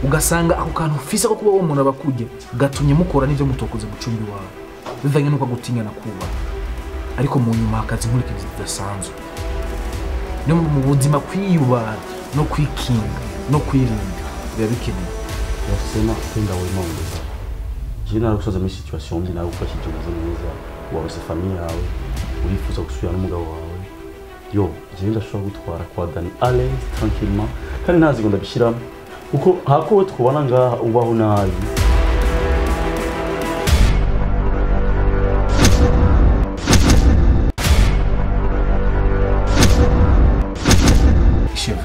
Ugasanga ako kantu ufise ko kuba uwo muntu abakujya gatumye mukora n'ivyo mutokoze gucumbi wawe. Bivanye nuko agutinya na kuba. Ariko mu nyuma hakaza inkurikizi zidasanzwe. Niyo mu buzima kwiyubara no kwikinga no kwirinda biba bikenewe. Yasema penda wema ongeza. Je naragusoza muri situation mbi naragufashije umeze neza, warose famille yawe, urifuza gusubira n'umugabo wawe. Yo, je ndashobora gutwara kwa Dani à l'aise tranquillement kandi ntazi ngo ndabishiramo kuko hako we twubana ngaha ubaho nabi. Sheva.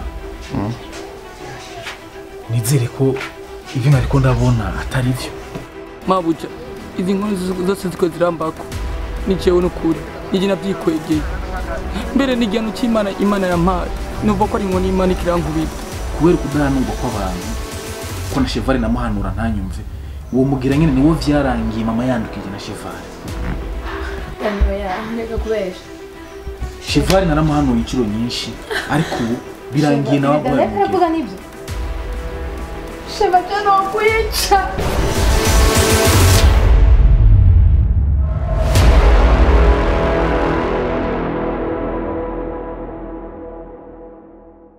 Nizere ko ibyo nariko ndabona atari byo. Mabuja, izi nkuru zose ziko zirambako ni jewe n'ukuri nije navyikwegeye mbere n'igihano c'Imana Imana yampaye numva ko ari inkoni y'Imana ikirankubita. Kubera kudahanurwa kw'abantu ko na Chevale namuhanura ntanyumve, uwo mugira nyene niwo vyarangiye mama yandukije na Chevale. Reka kubesha. Chevale naramuhanuye inshuro nyinshi ariko ubu birangiye nawe aguhaye Reka umugera. kuvuga nibyo. Sheva no kwica.